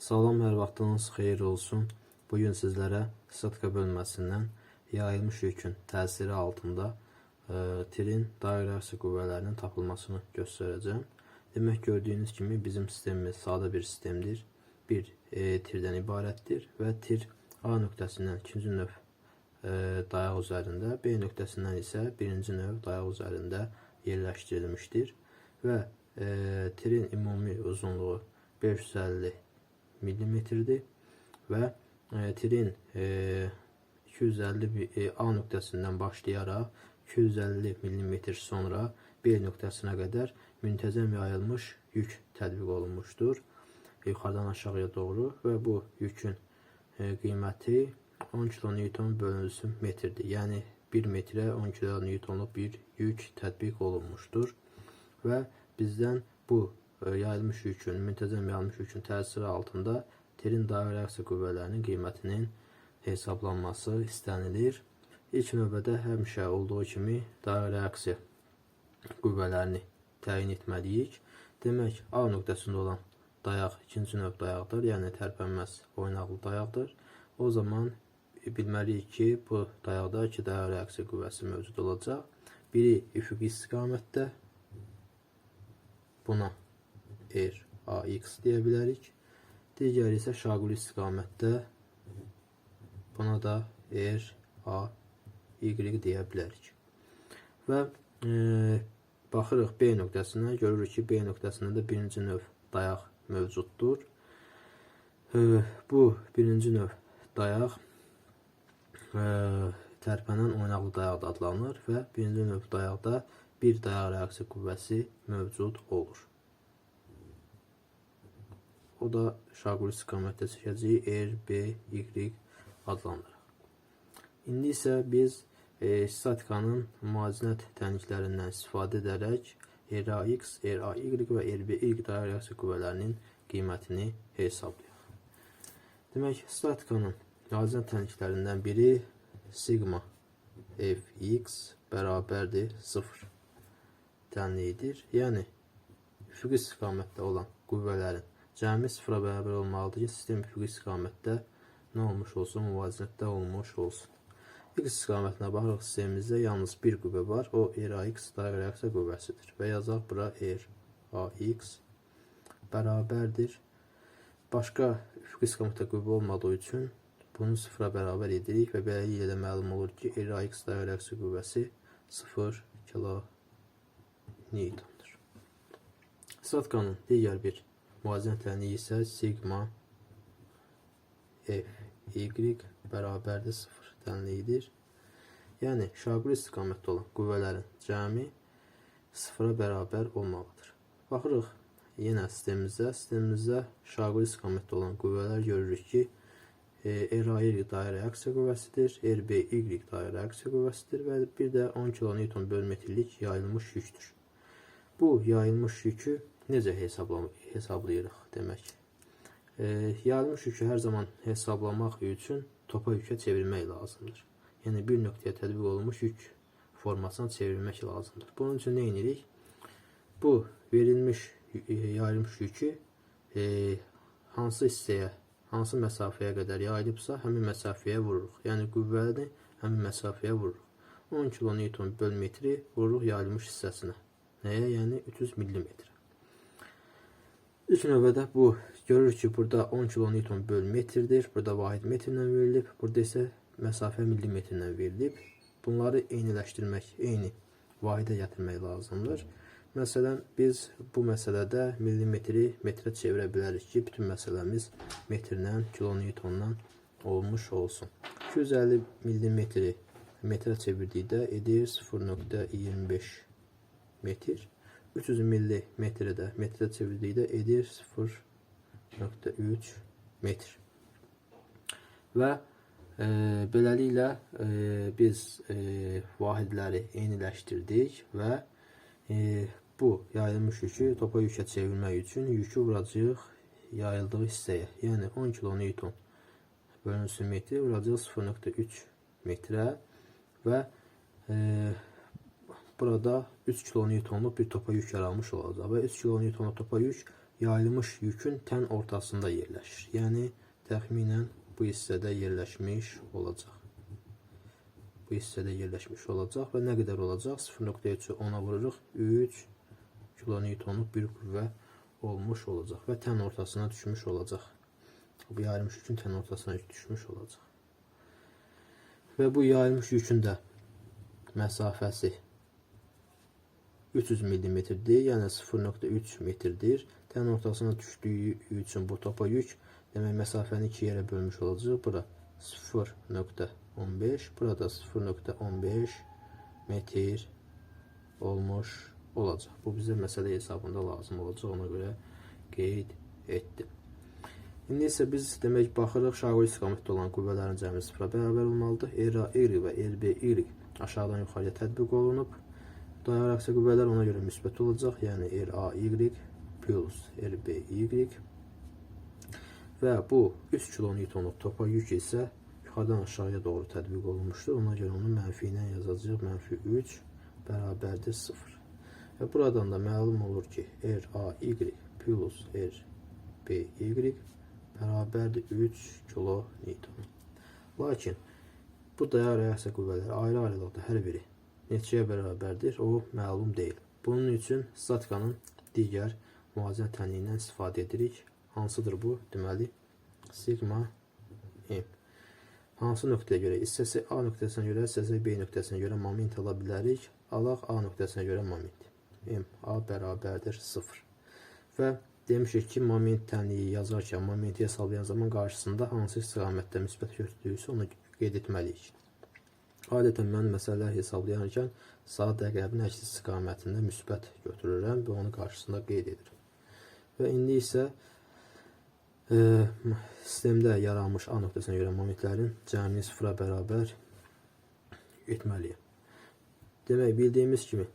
Salam, hər vaxtınız xeyir olsun. Bu gün sizlərə statika bölməsindən yayılmış yükün təsiri altında tirin dairə reaksiya qüvvələrinin tapılmasını göstərəcəm. Demək, gördüyünüz kimi bizim sistemimiz sadə bir sistemdir. Bir tirdən ibarətdir və tir A nöqtəsindən ikinci növ dayaq üzərində, B nöqtəsindən isə birinci növ dayaq üzərində yerləşdirilmişdir və tirin ümumi uzunluğu 550 millimetrdir və tirin 250 A nöqtəsindən başlayaraq 250 millimetr sonra B nöqtəsinə qədər müntəzəm yayılmış yük tətbiq olunmuşdur. Yuxarıdan aşağıya doğru və bu yükün qiyməti 10 kilonewton bölünsün metrdir. Yəni 1 metrə 10 kilonewtonluq bir yük tətbiq olunmuşdur və bizdən bu yayılmış yükün, müntəzəm yayılmış yükün təsiri altında tirin dairə reaksiya qüvvələrinin qiymətinin hesablanması istənilir. İlk növbədə həmişə olduğu kimi dairə reaksiya qüvvələrini təyin etməliyik. Demək, A nöqtəsində olan dayaq ikinci növ dayaqdır, yəni tərpənməz oynaqlı dayaqdır. O zaman bilməliyik ki, bu dayaqda iki dayaq reaksiya qüvvəsi mövcud olacaq. Biri üfüqi istiqamətdə, buna RAX deyə bilərik. Digəri isə şaquli istiqamətdə, buna da RAY deyə bilərik. Və baxırıq B nöqtəsinə, görürük ki, B nöqtəsində də birinci növ dayaq mövcuddur. Bu birinci növ dayaq tərpənən oynaqlı dayaq da adlanır və birinci növ dayaqda bir dayaq reaksiya qüvvəsi mövcud olur. O da şaquli istiqamətdə çəkəcəyi R, B, Y adlandıraq. İndi isə biz statikanın müvazinət tənliklərindən istifadə edərək RAX, RAY və RBY dayaq reaksiya qüvvələrinin qiymətini hesablayaq. Demək, statikanın müvazinət tənliklərindən biri sigma Fx bərabərdir 0 tənliyidir. Yəni, üfüqi istiqamətdə olan qüvvələrin cəmi sıfıra bərabər olmalıdır ki, sistem üfüqi istiqamətdə nə olmuş olsun, müvazinətdə olmuş olsun. X istiqamətinə baxırıq, sistemimizdə yalnız bir qüvvə var, o RAX dayaq reaksiya qüvvəsidir. Və yazaq bura RAX bərabərdir. Başqa üfüqi istiqamətdə qüvvə olmadığı üçün bunu sıfıra bərabər edirik və beləliklə də məlum olur ki, RAX dayaq reaksiya qüvvəsi 0 kilonewtondur. Statikanın digər bir müvazinət tənliyi isə sigma Fy bərabərdir 0 tənliyidir. Yəni, şaquli istiqamətdə olan qüvvələrin cəmi sıfıra bərabər olmalıdır. Baxırıq yenə sistemimizə. Sistemimizdə şaquli istiqamətdə olan qüvvələr görürük ki, RAY dayaq reaksiya qüvvəsidir, RBY dayaq reaksiya qüvvəsidir və bir də 10 kilonewton böl metrlik yayılmış yükdür. Bu yayılmış yükü necə hesablayırıq demək? Yayılmış yükü hər zaman hesablamaq üçün topa yükə çevirmək lazımdır. Yəni, bir nöqtəyə tətbiq olunmuş yük formasına çevirmək lazımdır. Bunun üçün nə edirik? Bu verilmiş yayılmış yükü hansı hissəyə, hansı məsafəyə qədər yayılıbsa, həmin məsafəyə vururuq. Yəni, qüvvəni həmin məsafəyə vururuq. 10 kilonewton böl metri vururuq yayılmış hissəsinə. Nəyə? Yəni, 300 millimetrə. İlk növbədə bu, görürük ki, burada 10 kilonewton böl metrdir. Burada vahid metrlə verilib. Burada isə məsafə millimetrlə verilib. Bunları eyniləşdirmək, eyni vahidə gətirmək lazımdır. Məsələn, biz bu məsələdə millimetri metrə çevirə bilərik ki, bütün məsələmiz metrlə, kilonewtonla olmuş olsun. 250 millimetri metrə çevirdikdə edir 0.25 metr. 300 millimetri də metrə çevirdikdə edir 0.3 metr. Və beləliklə biz vahidləri eyniləşdirdik və bu yayılmış yükü topa yükə çevirmək üçün yükü vuracağıq yayıldığı hissəyə. Yəni 10 kilonewton bölünsün metri vuracağıq 0.3 metrə və burada 3 kilonewtonluq bir topa yük yaranmış olacaq və 3 kilonewtonluq topa yük yayılmış yükün tən ortasında yerləşir. Yəni, təxminən bu hissədə yerləşmiş olacaq. Bu hissədə yerləşmiş olacaq və nə qədər olacaq? 0.3-ü 10-a vururuq. 3 kilonewtonluq bir qüvvə olmuş olacaq və tən ortasına düşmüş olacaq. Bu yayılmış yükün tən ortasına düşmüş olacaq. Və bu yayılmış yükün də məsafəsi 300 millimetrdir, yəni 0.3 metrdir. Tən ortasına düşdüyü üçün bu topa yük, demək məsafəni iki yerə bölmüş olacaq. Bura 0.15, burada 0.15 metr olmuş olacaq. Bu bizə məsələ hesabında lazım olacaq, ona görə qeyd etdim. İndi isə biz demək baxırıq, şaquli istiqamətdə olan qüvvələrin cəmi sıfıra bərabər olmalıdır. RAY və RBY aşağıdan yuxarıya tətbiq olunub. Dayaq reaksiya qüvvələr ona görə müsbət olacaq. Yəni RAY plus RBY və bu 3 kilonewtonluq topa yük isə yuxarıdan aşağıya doğru tətbiq olunmuşdur. Ona görə onu mənfi ilə yazacağıq. Mənfi 3 bərabərdir 0. Və buradan da məlum olur ki, RAY plus RBY bərabərdir 3 kilonewton. Lakin bu dayaq reaksiya qüvvələri ayrı-ayrılıqda hər biri neçəyə bərabərdir, o məlum deyil. Bunun üçün statikanın digər müvazinə tənliyindən istifadə edirik. Hansıdır bu? Deməli, sigma M. Hansı nöqtəyə görə? İstəsək A nöqtəsinə görə, istəsək B nöqtəsinə görə moment ala bilərik. Alaq A nöqtəsinə görə moment. M, A bərabərdir 0. Və demişik ki, moment tənliyi yazarkən, momenti hesablayan zaman qarşısında hansı istiqamətdə müsbət götürdüyüsə onu qeyd etməliyik. Adətən mən məsələlər hesablayarkən saat əqrəbin əks istiqamətində müsbət götürürəm və onu qarşısında qeyd edirəm. Və indi isə sistemdə yaranmış A nöqtəsinə görə momentlərin cəmini sıfıra bərabər etməliyəm. Demək, bildiyimiz kimi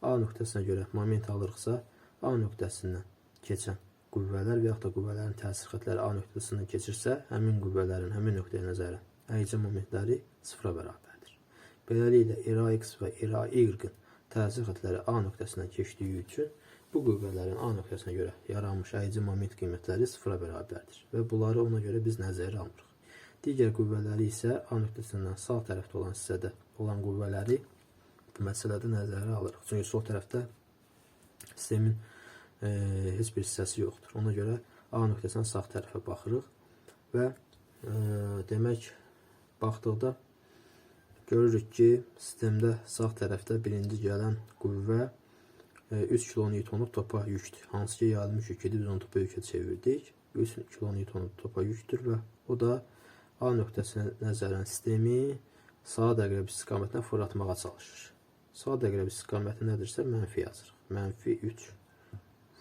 A nöqtəsinə görə moment alırıqsa, A nöqtəsindən keçən qüvvələr və yaxud da qüvvələrin təsir xətləri A nöqtəsindən keçirsə, həmin qüvvələrin həmin nöqtəyə nəzərən əyicə momentləri sıfıra bərabərdir. Beləliklə, RAX və RAY-ın təsir xətləri A nöqtəsindən keçdiyi üçün bu qüvvələrin A nöqtəsinə görə yaranmış əyici moment qiymətləri sıfıra bərabərdir və bunları ona görə biz nəzərə almırıq. Digər qüvvələri isə A nöqtəsindən sağ tərəfdə olan hissədə olan qüvvələri bu məsələdə nəzərə alırıq. Çünki sol tərəfdə sistemin heç bir hissəsi yoxdur. Ona görə A nöqtəsindən sağ tərəfə baxırıq və demək baxdıqda görürük ki, sistemdə sağ tərəfdə birinci gələn qüvvə 3 kilonewtonluq topa yükdür. Hansı ki, yayılmış yük idi, biz onu topa yükə çevirdik. 3 kilonewtonluq topa yükdür və o da A nöqtəsinə nəzərən sistemi saat əqrəbi istiqamətinə fırlatmağa çalışır. Saat əqrəbi istiqaməti nədirsə, mənfi yazırıq. Mənfi 3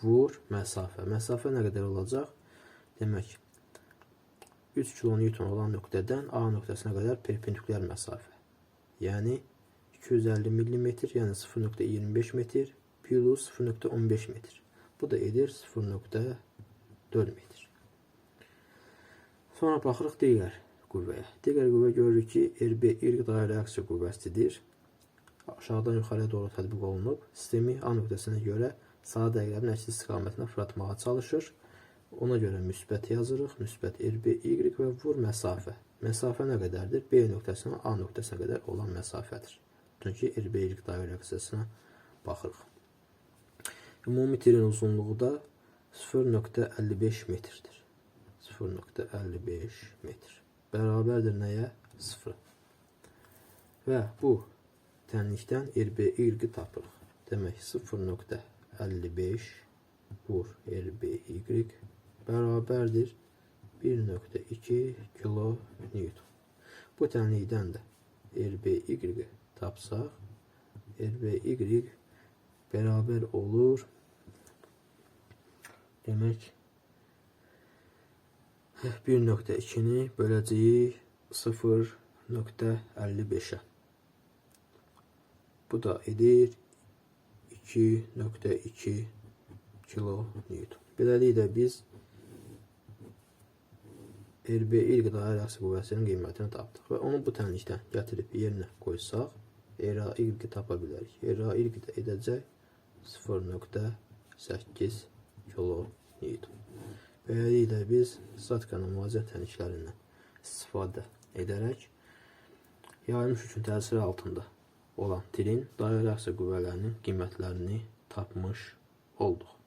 vur məsafə. Məsafə nə qədər olacaq? Demək, 3 kilonewton olan nöqtədən A nöqtəsinə qədər perpendikulyar məsafə. Yəni 250 millimetr, yəni 0.25 metr plus 0.15 metr. Bu da edir 0.4 metr. Sonra baxırıq digər qüvvəyə. Digər qüvvə görürük ki, RB dair reaksiya qüvvəsidir. Aşağıdan yuxarıya doğru tətbiq olunub. Sistemi A nöqtəsinə görə saat əqrəbin əks istiqamətinə fırlatmağa çalışır. Ona görə müsbət yazırıq. Müsbət RBY və vur məsafə. Məsafə nə qədərdir? B nöqtəsindən A nöqtəsinə qədər olan məsafədir. Çünki RBY dair reaksiyasına baxırıq. Ümumi tirin uzunluğu da 0.55 metrdir. 0.55 metr. Bərabərdir nəyə? 0. Və bu tənlikdən RBY tapırıq. Demək 0.55 vur RBY bərabərdir 1.2 kilonewton. Bu tənlikdən də RBY tapsaq, RBY bərabər olur. Demək 1.2-ni böləcəyik 0.55-ə. Bu da edir 2.2 kilonewton. Beləliklə biz RBY dair reaksiya qüvvəsinin qiymətini tapdıq və onu bu tənlikdən gətirib yerinə qoysaq, RAY tapa bilərik. RAY də edəcək 0.8 kilonewton. Beləliklə biz statikanın müvazinət tənliklərindən istifadə edərək yayılmış yükün təsiri altında olan tirin dairə reaksiya qüvvələrinin qiymətlərini tapmış olduq.